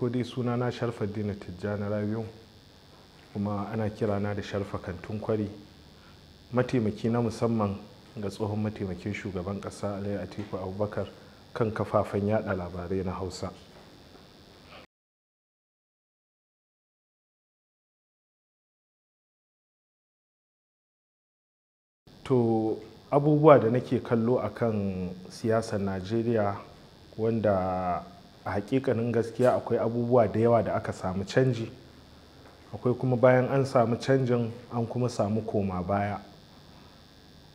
Farko dai sunana Sharfaddin Tijjani Rabiu, kuma ana kirana da Sharfa Kantin Kwari, mataimaki na musamman ga tsohon mataimakin shugaban ƙasa Alhaji Atiku Abubakar kan kafafen yada labarai na Hausa. To, abubuwa da nake kallo akan siyasar Najeriya, wanda a hakikanin gaskiya akwai abubuwa da yawa da aka samu canji, akwai kuma bayan an samu canjin an kuma samu koma baya.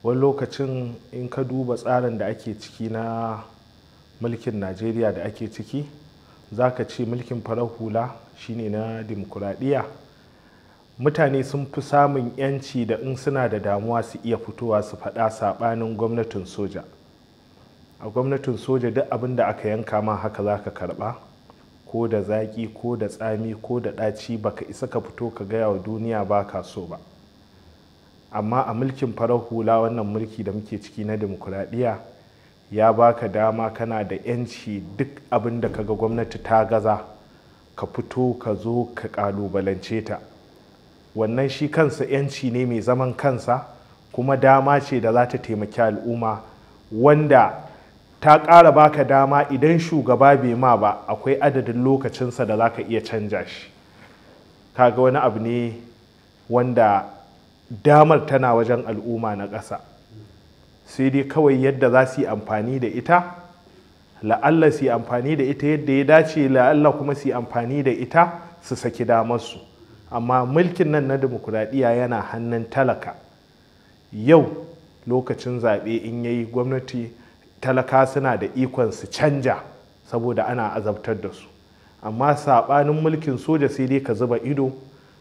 Wani lokacin in ka duba tsarin da ake ciki na mulkin Najeriya da ake ciki, za ka ce mulkin farar hula shine na dimokuraɗiyya. Mutane sun fi samun 'yanci da in suna da damuwa su iya fitowa su faɗa, saɓanin gwamnatin soja. A gwamnatin soja duk abin da aka yanka ma haka za ka karɓa, ko da zaƙi ko da tsami ko da ɗaci, baka isa ka fito ka gaya wa duniya ba ka so ba. Amma a mulkin farar hula, wannan mulki da muke ciki na dimokuraɗiyya, ya baka dama kana da 'yanci duk abin da kaga gwamnati ta gaza, ka fito ka zo ka ƙalubalance ta. Wannan shi kansa 'yanci ne mai zaman kansa, kuma dama ce da za ta taimaki al'umma, wanda ta ƙara baka dama idan shugaba bai ma ba, akwai adadin lokacinsa da za ka iya canja shi. Kaga wani abu ne wanda damar tana wajen al'umma na ƙasa, sai dai kawai yadda za su yi amfani da ita, la'alla su yi amfani da ita yadda ya dace, la'alla kuma su yi amfani da ita su saki damarsu. Amma mulkin nan na dimokuraɗiyya yana hannun talaka. Yau lokacin zaɓe in yayi, gwamnati, talaka suna da ikon su canja saboda ana azabtar da su. Amma saɓanin mulkin soja, sai dai ka zuba ido,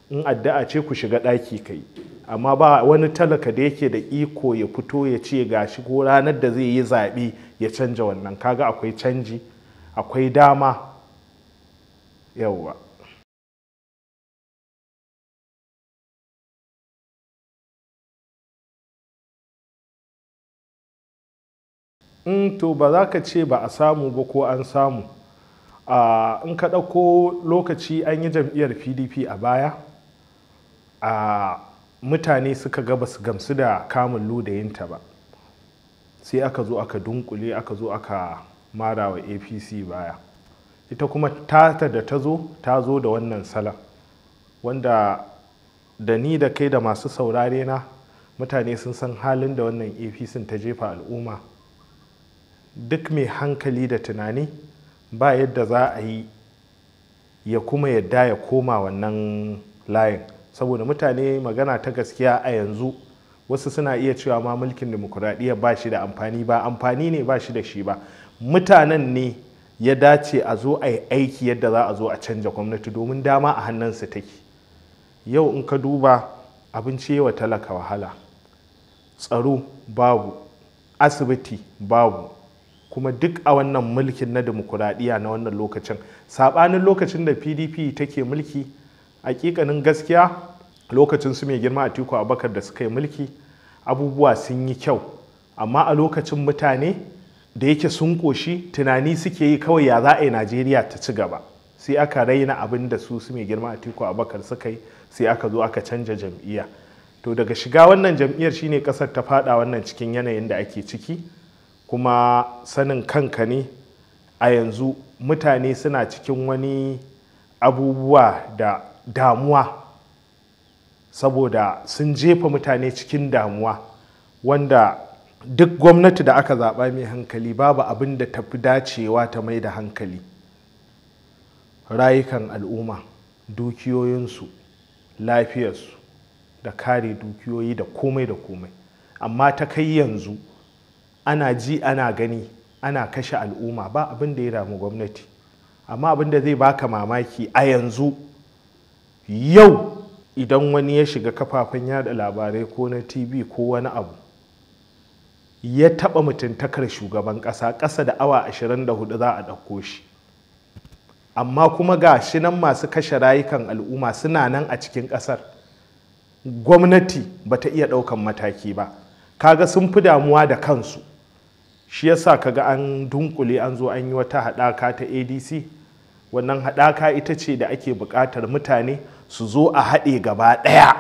in addu'a ce ku shiga ɗaki kai, amma ba wani talaka da yake da iko ya fito ya ce gashi ko ranar da zai yi zaɓe ya canja wannan. Kaga akwai canji, akwai dama. Yauwa. In to ba za ka ce ba a samu ba ko an samu. In ka ɗauko lokaci an yi jam'iyyar PDP a baya, a mutane suka ga basu gamsu da kamun ludayinta ba, sai aka zo aka dunkule, aka zo aka mara wa APC baya. Ita kuma tata da ta zo, ta zo da wannan salon wanda da ni da kai da masu saurare na mutane sun san halin da wannan APC ta jefa al'umma. Duk mai hankali da tunani ba yadda za a yi ya kuma yadda ya koma wannan layin, saboda mutane, magana ta gaskiya, a yanzu wasu suna iya cewa ma mulkin dimokuraɗiyya ba shi da amfani. Ba amfani ne ba shi da shi ba, mutanen ne ya dace a zo a yi aiki yadda za a zo a canja gwamnati, domin dama a hannunsu take. Yau in ka duba, abinci wa talaka wahala, tsaro babu, asibiti babu, kuma duk a wannan mulkin na dimokuraɗiyya na wannan lokacin, saɓanin lokacin da PDP take mulki. Hakikanin gaskiya, lokacin su mai girma Atiku Abubakar da suka yi mulki, abubuwa sun yi kyau, amma a lokacin mutane da yake sun ƙoshi, tunani suke yi kawai ya za a yi Najeriya ta ci gaba. Sai aka raina abin da su mai girma Atiku Abubakar suka yi, sai aka zo aka canja jam'iyya. To, daga shiga wannan jam'iyyar shine kasar ta fada wannan cikin yanayin da ake ciki. Kuma sanin kanka ne, a yanzu mutane suna cikin wani abubuwa da damuwa, saboda sun jefa mutane cikin damuwa, wanda duk gwamnati da aka zaɓa mai hankali, babu abin da tafi dacewa ta mai da hankali: rayukan al'umma, dukiyoyinsu, lafiyarsu, da kare dukiyoyi da komai da komai. Amma ta kai yanzu ana ji ana gani ana kashe al'umma, ba abin da ya damu gwamnati. Amma abin da zai baka mamaki a yanzu, yau idan wani ya shiga kafafen yada labarai ko na TV ko wani abu, ya taɓa mutuntakar shugaban ƙasa, ƙasa da awa 24 za a ɗauko shi. Amma kuma ga shi nan masu kashe rayukan al'umma suna nan a cikin ƙasar, gwamnati ba ta iya ɗaukan mataki ba. Kaga sun fi damuwa da kansu. Shi yasa kaga an dunkule, an zo an yi wata haɗaka ta ADC. Wannan haɗaka ita ce da ake buƙatar mutane su zo a haɗe gaba ɗaya,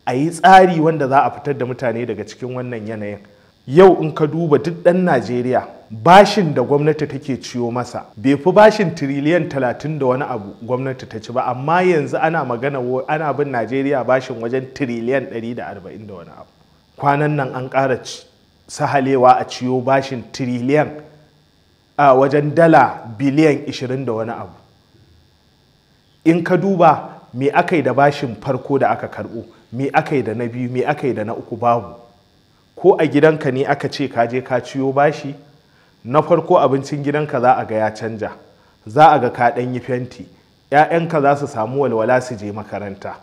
a yi tsari wanda za a fitar da mutane daga cikin wannan yanayin. Yau in ka duba duk ɗan Najeriya, bashin da gwamnati take ciyo masa bai fi bashin tiriliyan 30 da wani abu gwamnati ta ci ba, amma yanzu ana magana ana bin Najeriya bashin wajen tiriliyan 140 da wani abu. Kwanan nan an ƙara sahalewa a ciyo bashin tiriliyan a wajen dala biliyan 20 da wani abu. In ka duba me aka yi da bashin farko da aka karɓo, me aka yi da na biyu, me aka yi da na uku, babu. Ko a gidanka ne aka ce ka je ka ciyo bashi, na farko abincin gidanka za a ga ya canja, za a ga ka ɗan yi fenti, 'ya'yanka za su samu walwala su je makaranta.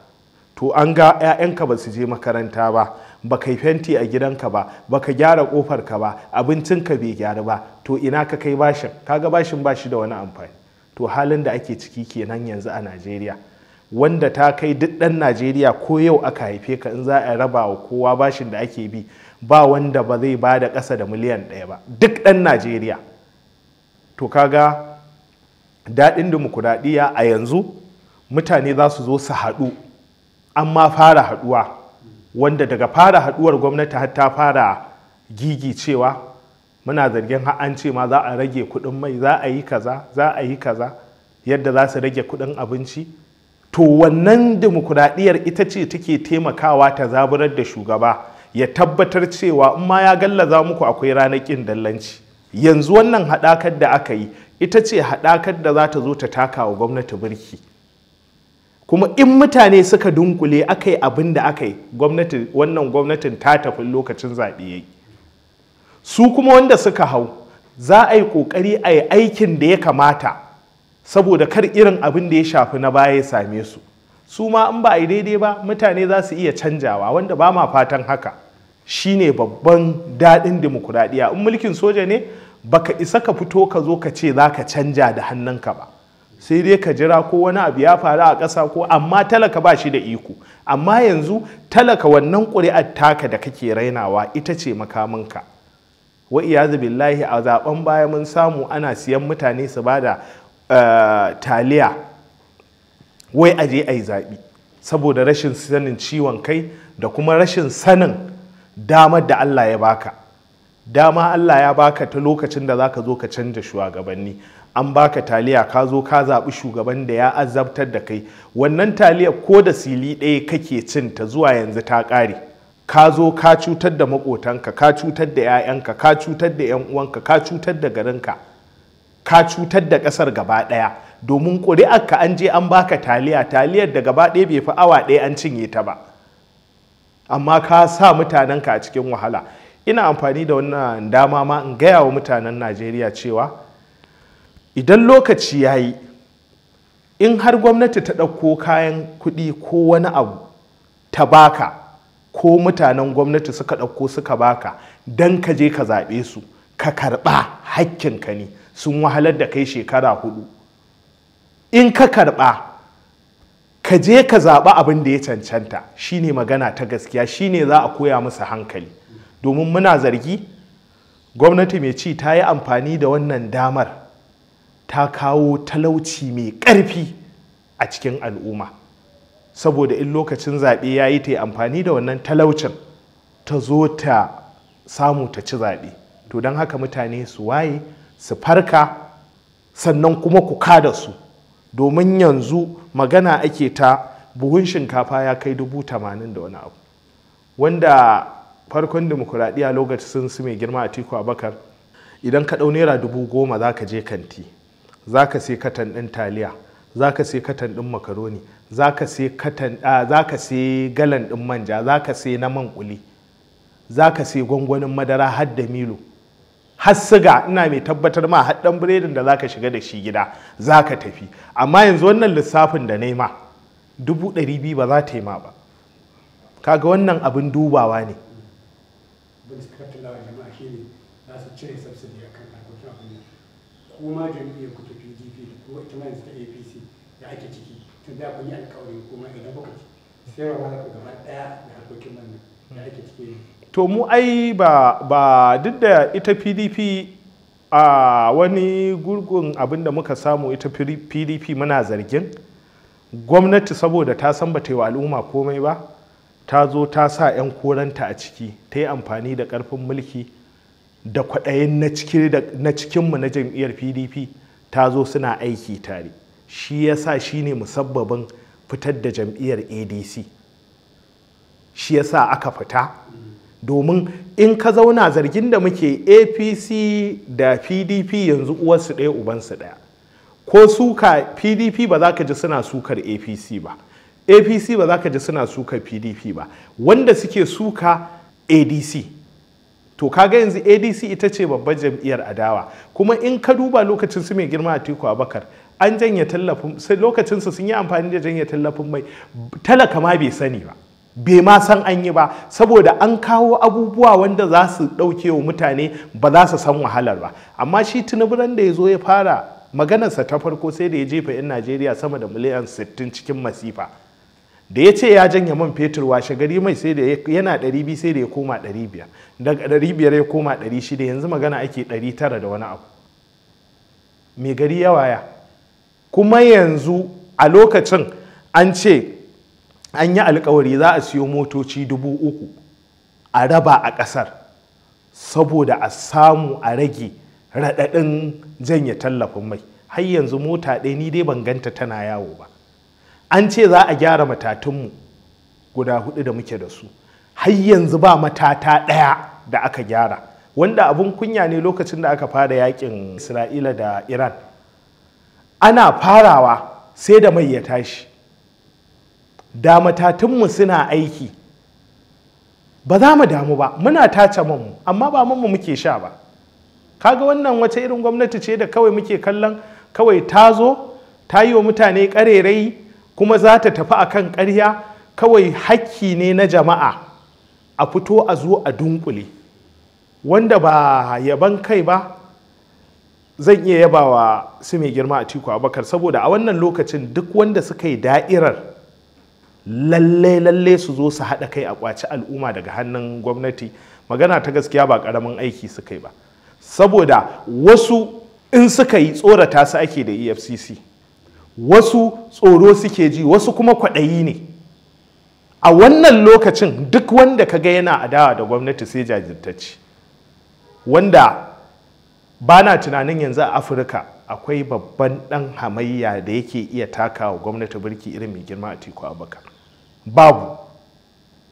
To an ga 'ya'yanka ba su je makaranta ba, ba kai fenti a gidanka ba, ba ka gyara ƙofarka ba, abincinka bai gyaru ba, to ina ka kai bashin? Kaga bashin bashi da wani amfani. To halin da ake ciki kenan yanzu a Najeriya, wanda ta kai duk ɗan Najeriya ko yau aka haife ka, in za a raba wa kowa bashin da ake bi, ba wanda ba zai ba da ƙasa da miliyan 1 ba, duk ɗan Najeriya. To kaga daɗin dimokuraɗiyya a yanzu, mutane za su zo su haɗu, amma fara haɗuwa, wanda daga fara haɗuwar gwamnati har ta fara gigi cewa muna zargin har an ce ma za a rage kuɗin mai, za a yi kaza, za a yi kaza, yadda za su rage kuɗin abinci. To wannan dimokuraɗiyyar ita ce take taimakawa ta zaburar da shugaba ya tabbatar cewa in ma ya gallaza muku akwai ranar ƙin dallanci. Yanzu wannan haɗakar da aka yi ita ce haɗakar da za ta zo ta taka wa gwamnati birki. Kuma in mutane suka dunkule aka yi abin da aka yi, gwamnati, wannan gwamnatin ta tafi lokacin zaɓe yayi. Su kuma wanda suka hau za a yi ƙoƙari a yi aikin da ya kamata, saboda kar irin abin da ya shafi na baya ya same su. Su ma in ba a yi daidai ba, mutane za su iya canjawa, wanda ba ma fatan haka. Shine babban daɗin dimokuraɗiyya. In mulkin soja ne, baka isa ka fito ka zo ka ce za ka canja da hannunka ba, sai dai ka jira ko wani abu ya faru a ƙasa ko, amma talaka ba shi da iko. Amma yanzu talaka, wannan ƙuri'ar taka da kake rainawa ita ce makaminka. Wa iyazu billahi, a zaben baya mun samu ana siyan mutane su ba da taliya wai aje a yi zaɓi, saboda rashin sanin ciwon kai da kuma rashin sanin damar da Allah ya baka. Dama Allah ya baka ta lokacin da zaka zo ka canja shugabanni. An baka taliya, ka zo ka zaɓi shugaban da ya azabtar da kai. Wannan taliya ko da sili ɗaya kake cin ta zuwa yanzu ta ƙare. Ka zo ka cutar da maƙotanka, ka cutar da 'ya'yanka, ka cutar da 'yan uwanka, ka cutar da garinka, ka cutar da ƙasar gaba ɗaya. Domin ƙuri'arka an je an baka taliya, taliyar da gaba ɗaya bai fi awa ɗaya an cinye ta ba, amma ka sa mutanenka a cikin wahala. Ina amfani da wannan dama ma in gaya wa mutanen Najeriya cewa idan lokaci ya yi, in har gwamnati ta ɗauko kayan kuɗi ko wani abu ta baka, ko mutanen gwamnati suka ɗauko suka baka don ka je ka zaɓe su, ka karɓa, hakkinka ne, sun wahalar da kai shekara 4. In ka karɓa, ka je ka zaɓi abin da ya cancanta. Shine magana ta gaskiya, shine za a koya musu hankali. Domin muna zargi gwamnati mai ci ta yi amfani da wannan damar ta kawo talauci mai ƙarfi a cikin al'umma, saboda in lokacin zaɓe ya yi ta yi amfani da wannan talaucin ta zo ta samu ta ci zaɓe. To don haka mutane su waye, su farka, sannan kuma ku kada su. Domin yanzu magana ake ta buhun shinkafa ya kai 80,000 da wani abu, wanda farkon dimokuraɗiyya lokacin su mai girma Atiku Abubakar, idan ka ɗau naira 10,000 za ka je kanti, za ka sai katan ɗin taliya, za ka sai katan ɗin makaroni, za ka sai galan ɗin manja, za ka sai na man kuli, za ka sai gwangwanin madara har da milo, har siga. Ina mai tabbatar ma har ɗan biredin da za ka shiga da shi gida za ka tafi. Amma yanzu wannan lissafin da nema 200,000 ba za ta yi ma ba. Kaga wannan abin dubawa ne. Kuma jam'iyyar ku ta PDP da kuma ita ma yanzu ta APC da ake ciki, tun da kun yi alƙawari kuma idan kuka ci sai ba za ku gaba ɗaya da harkokin nan da ake ciki. To mu ai ba duk da ita PDP A wani gurgun abin da muka samu ita PDP, muna zargin gwamnati saboda ta san bata yi wa al'umma komai ba, ta zo ta sa 'yan koranta a ciki, ta yi amfani da karfin mulki da kwaɗayin na cikinmu na jam'iyyar PDP, ta zo suna aiki tare. Shi ya sa shi ne musabbabin fitar da jam'iyyar ADC. Shi ya sa aka fita, domin in ka zauna zargin da muke, APC da PDP yanzu uwarsu ɗaya ubansu ɗaya. Ko suka PDP ba za ka ji suna sukar APC ba, APC ba za ka ji suna sukar PDP ba, wanda suke suka ADC. To kaga yanzu ADC ita ce babbar jam'iyyar adawa. Kuma in ka duba lokacin su mai girma Atiku Abubakar, an janye tallafin, sai lokacin su sun yi amfani da janye tallafin mai, talaka ma bai sani ba, bai ma san an yi ba, saboda an kawo abubuwa wanda za su ɗauke wa mutane, ba za su san wahalar ba. Amma shi Tinubu ran da ya zo ya fara maganarsa ta farko, sai da ya jefa 'yan Najeriya sama da miliyan 60 cikin masifa. Da ya ce ya janye man fetur, washe gari mai sai da yana 200 sai da ya koma 500, daga 500 ya koma 600, yanzu magana ake 900 da wani abu. Mai gari ya waya. Kuma yanzu a lokacin an ce an yi alkawari za a siyo motoci 3,000 a raba a ƙasar saboda a samu a rage raɗaɗin janye tallafin mai. Har yanzu mota ɗaya ni dai ban ganta tana yawo ba. An ce za a gyara matatunmu guda hudu da muke da su, har yanzu ba matata ɗaya da aka gyara. Wanda abun kunya ne, lokacin da aka fara yakin Isra'ila da Iran, ana farawa sai da mai ya tashi. Da matatunmu suna aiki, ba za mu damu ba. Muna tace manmu, amma ba manmu muke sha ba. Kaga wannan wace irin gwamnati ce da kawai muke kallon kawai ta zo ta yi wa mutane ƙarerai, kuma za ta tafi akan ƙarya kawai? Hakki ne na jama'a a fito a zo a dunkule. Wanda ba yaban kai ba, zan iya yabawa su mai girma Atiku Abubakar, saboda a wannan lokacin duk wanda suka yi da'irar lalle lalle su zo su haɗa kai a kwaci al'umma daga hannun gwamnati, magana ta gaskiya ba ƙaramin aiki suka yi ba. Saboda wasu in suka yi, tsorata su ake da EFCC, wasu tsoro suke ji, wasu kuma kwaɗayi ne. A wannan lokacin duk wanda ka ga yana adawa da gwamnati sai jajirtacce, wanda ba na tunanin yanzu a Afirka akwai babban ɗan hamayya da yake iya takawa gwamnati birki irin mai girma Atiku Abubakar, babu.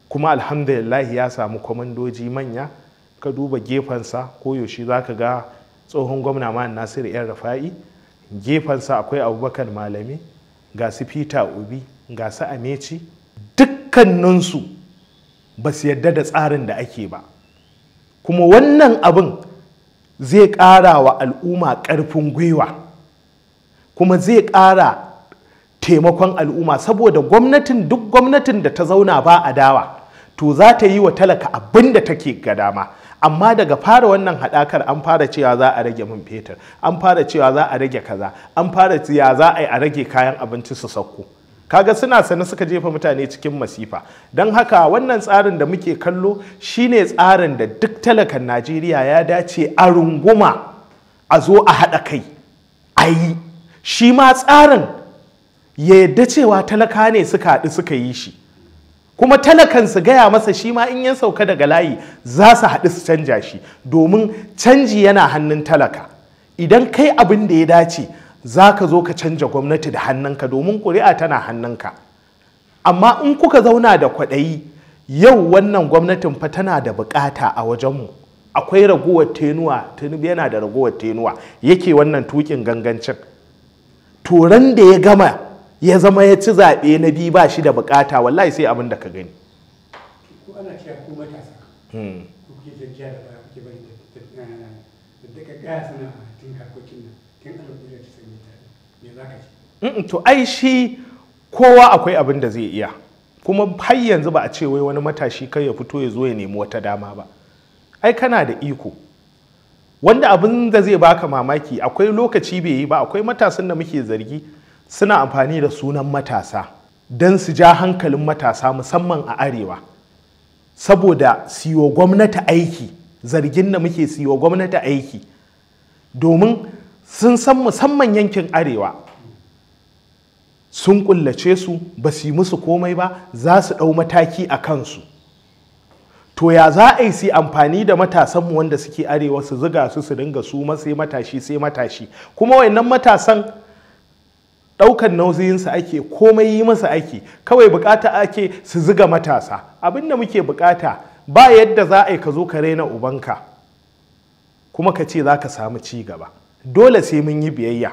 Kuma alhamdulillah ya samu kwamandoji manya. Ka duba gefensa, koyaushe za ka ga tsohon gwamna ma Nasiru Yan Rafa'i gefensa, akwai Abubakar Malami, ga su Peter Obi, ga su Amaechi, dukkaninsu ba su yadda da tsarin da ake ba. Kuma wannan abin zai ƙara wa al'umma ƙarfin gwiwa, kuma zai ƙara taimakon al'umma, saboda gwamnatin, duk gwamnatin da ta zauna ba adawa, to za ta yi wa talaka abin da take ga dama. Amma daga fara wannan haɗakar, an fara cewa za a rage man fetur, an fara cewa za a rage kaza, an fara cewa za a yi a rage kayan abinci su sauko, kaga suna sane suka jefa mutane cikin masifa. Don haka wannan tsarin da muke kallo shine tsarin da duk talakan Najeriya ya dace a runguma, a zo a haɗa kai a yi shi. Ma tsarin ya yadda cewa talaka ne suka haɗu suka yi shi, kuma talakan su gaya masa shi ma in ya sauka daga layi za su haɗu su canja shi, domin canji yana hannun talaka. Idan kai abin da ya dace, za ka zo ka canja gwamnati da hannunka, domin ƙuri'a tana hannunka. Amma in kuka zauna da kwaɗayi, yau wannan gwamnatin fa tana da bukata a wajenmu. Akwai ragowar tenuwa, Tinubu yana da ragowar tenuwa yake wannan tukin gangancin. Turan da ya gama ya zama ya ci zaɓe na biyu, ba shi da bukata, wallahi sai abin da ka gani. Ko ana cewa ku matasa ku kuke jajjiya da baya, kuke bari da daga gaya suna tun harkokin nan tun 1999, me za ka ce? To ai shi kowa akwai abin da zai iya, kuma har yanzu ba a ce wai wani matashi kai ya fito ya zo ya nemi wata dama ba. Ai kana da iko. Wanda abin da zai baka mamaki, akwai lokaci bai yi ba, akwai matasan da muke zargi suna amfani da sunan matasa don su ja hankalin matasa, musamman a arewa, saboda siyo gwamnati aiki. Zargin da muke, siyo gwamnati aiki. Domin sun san musamman yankin arewa sun kullace su, ba su yi musu komai ba, za su ɗau mataki a kansu. To ya za a yi su amfani da matasanmu wanda suke arewa su ziga su, su dinga su sai matashi sai matashi. Kuma wayannan matasan ɗaukan nauyinsu ake, komai yi masa ake, kawai bukata ake su ziga matasa. Abin da muke bukata, ba yadda za a yi ka zo ka raina ubanka kuma ka ce za ka samu ci gaba. Dole sai mun yi biyayya.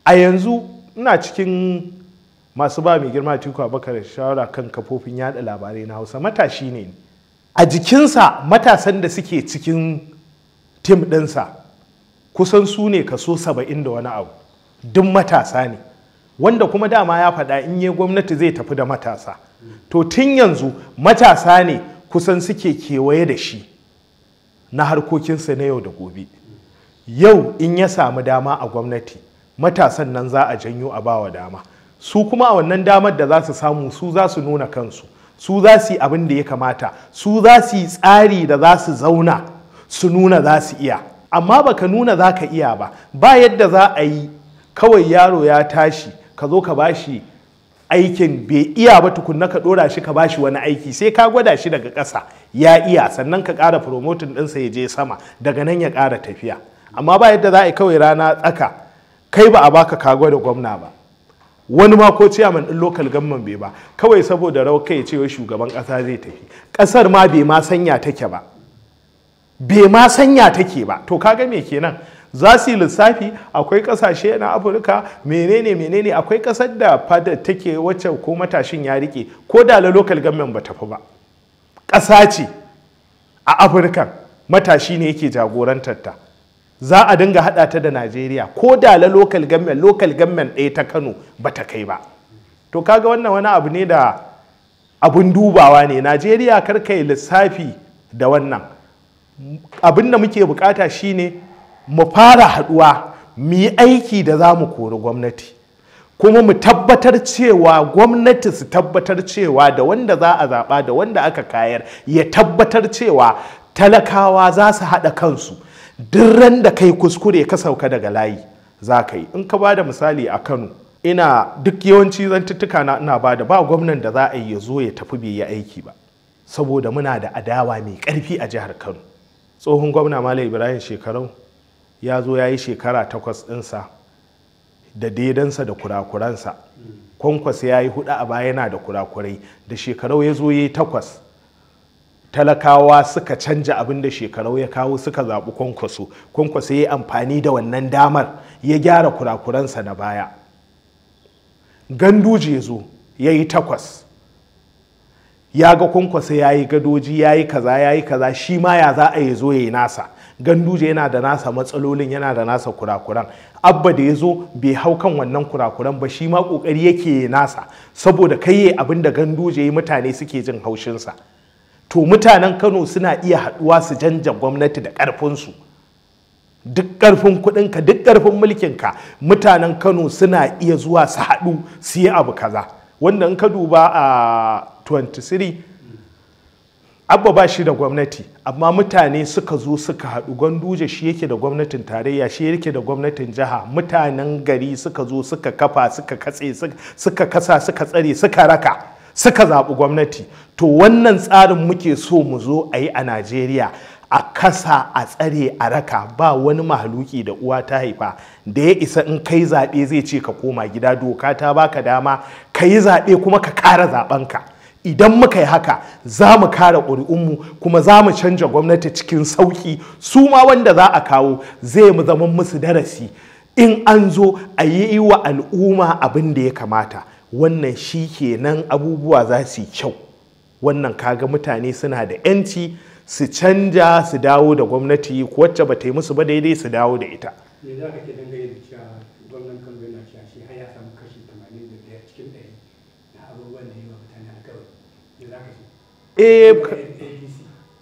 A yanzu ina cikin masu ba mai girma Atiku Abubakar shawara kan kafofin yada labarai na Hausa. Matashi ne a jikinsa. Matasan da suke cikin team ɗinsa kusan su ne kaso 70 da wani abu, duk matasa ne, wanda kuma dama ya faɗa in yi gwamnati zai tafi da matasa. To tun yanzu matasa ne kusan suke kewaye da shi na harkokinsa na yau da gobe. Yau in ya samu dama a gwamnati, matasan nan za a janyo a bawa dama. Su kuma a wannan damar da za su samu, su za su nuna kansu, su za su yi abin da ya kamata, su za su yi tsari da za su zauna su nuna za su iya. Amma baka nuna za ka iya ba, ba yadda za a yi. Kawai yaro ya tashi, ka zo ka bashi aikin, bai iya ba tukunna ka dora shi ka bashi wani aiki. Sai ka gwada shi daga ƙasa ya iya, sannan ka ƙara promoting ɗinsa ya je sama, daga nan ya ƙara tafiya. Amma ba yadda za a yi kawai rana tsaka, kai ba a baka ka gwada gwamna ba, wani ma ko ciyaman ɗin local government bai ba, kawai saboda rawar kai cewa shugaban ƙasa zai tafi. Ƙasar ma bai ma sanya take ba, bai ma sanya take ba. To kaga me kenan za su yi lissafi? Akwai kasashe na Afirka, menene menene, akwai kasar da fada take wacce ko matashin ya rike ko da la local government ba tafi ba. Ƙasa ce a Afirka, matashi ne yake jagorantar ta. Za a dinga hada ta da Najeriya, ko da la local government, local government ɗaya ta Kano ba ta kai ba. To kaga wannan wani abu ne da abun dubawa ne. Najeriya, kar kai lissafi da wannan. Abin da muke bukata shine mu fara haduwa mu yi aiki da za mu kori gwamnati, kuma mu tabbatar cewa gwamnati su tabbatar cewa da wanda za a zaɓa da wanda aka kayar ya tabbatar cewa talakawa za su haɗa kansu. Duk ran da kai kuskure ka sauka daga layi za ka yi. In ka ba da misali a Kano, ina duk yawanci zantuttuka na ina ba da, ba gwamnan da za a yi ya zo ya tafi bai yi aiki ba, saboda muna da adawa mai ƙarfi a jihar Kano. Tsohon gwamna Malam Ibrahim Shekarau ya zo ya yi shekara 8 ɗinsa da daidansa da kurakuransa. Kwankwaso ya yi hudu a baya, yana da kurakurai. Da Shekarau ya zo ya yi 8, talakawa suka canja abin da Shekarau ya kawo, suka zaɓi Kwankwaso. Kwankwaso ya yi amfani da wannan damar ya gyara kurakuransa na baya. Ganduje ya zo ya yi 8, ya ga Kwankwaso ya yi gadoji, ya yi kaza, ya yi kaza, shi ma ya za a yi zo ya yi nasa. Ganduje yana da nasa matsalolin, yana da nasa kurakuran. Abba da ya zo bai hau kan wannan kurakuran ba, shi ma kokari yake nasa, saboda kai yi abin da Ganduje yi mutane suke jin haushinsa. To mutanen Kano suna iya haɗuwa su janja gwamnati da ƙarfinsu. Duk ƙarfin kuɗinka, duk ƙarfin mulkinka, mutanen Kano suna iya zuwa su haɗu su yi abu kaza. Wanda in ka duba a 23, Abba ba shi da gwamnati, amma mutane suka zo suka haɗu. Ganduje shi yake da gwamnatin tarayya, shi yake da gwamnatin jiha. Mutanen gari suka zo suka kafa, suka katse, suka kasa, suka tsare, suka raka, suka zaɓi gwamnati. To wannan tsarin muke so mu zo a yi a Najeriya, a kasa, a tsare, a raka. Ba wani mahaluki da uwa ta haifa da ya isa in kai zaɓe zai ce ka koma gida. Doka ta baka dama ka yi zaɓe kuma ka kara zaɓenka. Idan muka yi haka, za mu kare ƙuri'unmu kuma za mu canja gwamnati cikin sauƙi. Su ma wanda za a kawo zai mu zama musu darasi, in an zo a yi wa al'umma abin da ya kamata. Wannan shi kenan, abubuwa za su yi kyau. Wannan kaga mutane suna da 'yanci su canja, su dawo da gwamnati wacce ba ta yi musu ba daidai, su dawo da ita. Me za ka ke dangane da cewa gwamnan Kano yana cewa shi har ya samu kashi 85 cikin 100 na abubuwan da yi wa mutane alkawari? Me za ka ce? Eh. APC.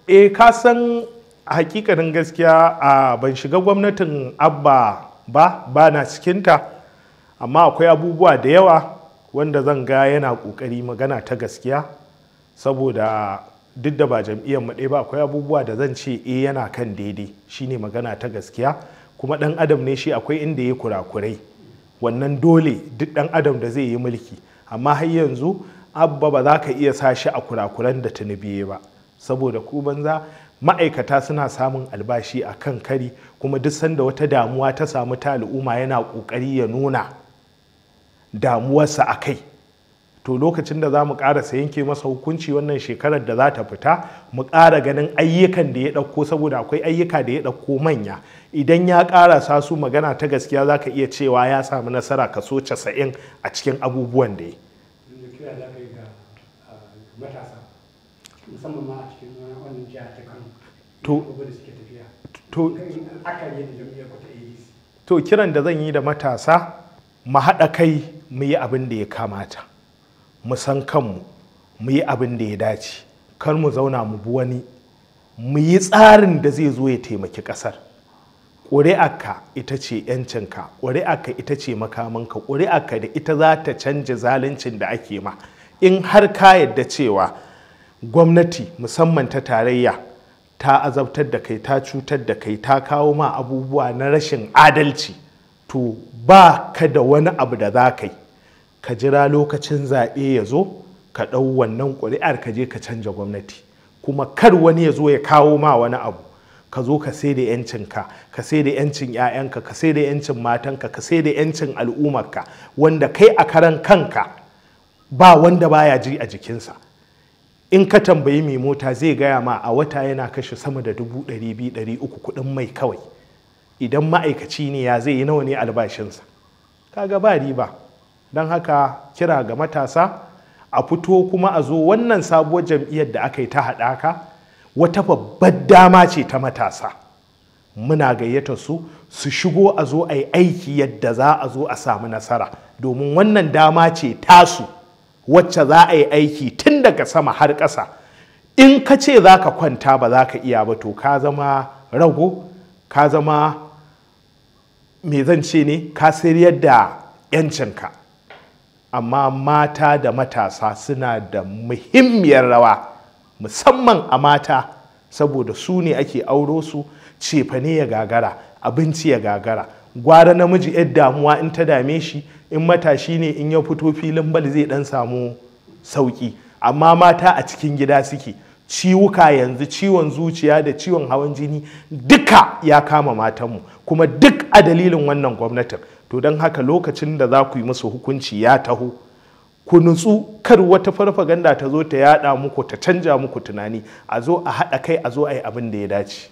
Eh, ka san hakikanin gaskiya, a ban shiga gwamnatin Abba ba, ba na cikinta, amma akwai abubuwa da yawa wanda zan ga yana kokari, magana ta gaskiya, saboda duk da ba jam'iyyar mu ɗaya ba, akwai abubuwa da zan ce eh, yana kan daidai, shine magana ta gaskiya. Kuma ɗan adam ne shi, akwai inda ya kurakurai, wannan dole duk ɗan adam da zai yi mulki. Amma har yanzu Abba ba za ka iya sa shi a kurakuran da Tinubu ba, saboda ku banza ma'aikata suna samun albashi a kan kari, kuma duk sanda wata damuwa ta samu ta al'umma yana ƙoƙari ya nuna damuwarsa a kai. To lokacin da za mu ƙarasa yanke masa hukunci wannan shekarar da za ta fita, mu ƙara ganin ayyukan da ya ɗauko, saboda akwai ayyuka da ya ɗauko manya. Idan ya ƙarasa su, magana ta gaskiya za ka iya cewa ya samu nasara kaso 90 a cikin abubuwan da ya Kira za ka yi ga matasa, musamman ma a cikin wannan jiha ta Kano, da suke tafiya aka yi da jam'iyyar ku ta ADC? To, kiran da zan yi da matasa, mu haɗa kai mu yi abin da ya kamata, mu san kanmu, mu yi abin da ya dace, kar mu zauna mu bi wani, mu yi tsarin da zai zo ya taimaki ƙasar. Ƙuri'arka ita ce 'yancinka, ƙuri'arka ita ce makamanka, ƙuri'arka da ita za ta canja zaluncin da ake ma. In har ka yadda cewa gwamnati, musamman ta tarayya, ta azabtar da kai, ta cutar da kai, ta kawo ma abubuwa na rashin adalci, to ba ka da wani abu da za ka yi, ka jira lokacin zaɓe ya zo, ka ɗau wannan ƙuri'ar ka je ka canja gwamnati. Kuma kar wani ya zo ya kawo ma wani abu, ka zo ka sai da 'yancinka, ka sai da 'yancin 'ya'yanka, ka sai da 'yancin matanka, ka sai da 'yancin al'ummarka, wanda kai a karan kanka ba wanda baya ji a jikinsa. In ka tambayi mai mota zai gaya ma a wata yana kashe sama da 200,000, 300 kuɗin mai kawai. Idan ma'aikaci ne, ya zai yi? Nawa ne albashinsa? Kaga ba riba. Don haka kira ga matasa, a fito kuma a zo wannan sabuwar jam'iyyar da aka yi ta haɗaka, wata babbar dama ce ta matasa. Muna gayyata su su shigo, a zo a yi aiki yadda za a zo a samu nasara, domin wannan dama ce tasu wacce za a yi aiki tun daga sama har ƙasa. In ka ce za ka kwanta ba za ka iya ba, to ka zama rago, ka zama, me zan ce ne, ka sayar da 'yancinka. Amma mata da matasa suna da muhimmiyar rawa, musamman a mata, saboda su ne ake auro su, cefane ya gagara, abinci ya gagara. Gwara namiji, yar damuwa in ta dame shi, in matashi ne, in ya fito filin bal zai dan samu sauki. Amma mata a cikin gida suke. Ciwuka yanzu, ciwon zuciya da ciwon hawan jini, duka ya kama matanmu, kuma duk a dalilin wannan gwamnatin. To don haka lokacin da za ku yi musu hukunci ya taho. Ku nutsu, kar wata farfaganda ta zo ta yada muku, ta canja muku tunani. A zo a haɗa kai, a zo a yi abin da ya dace.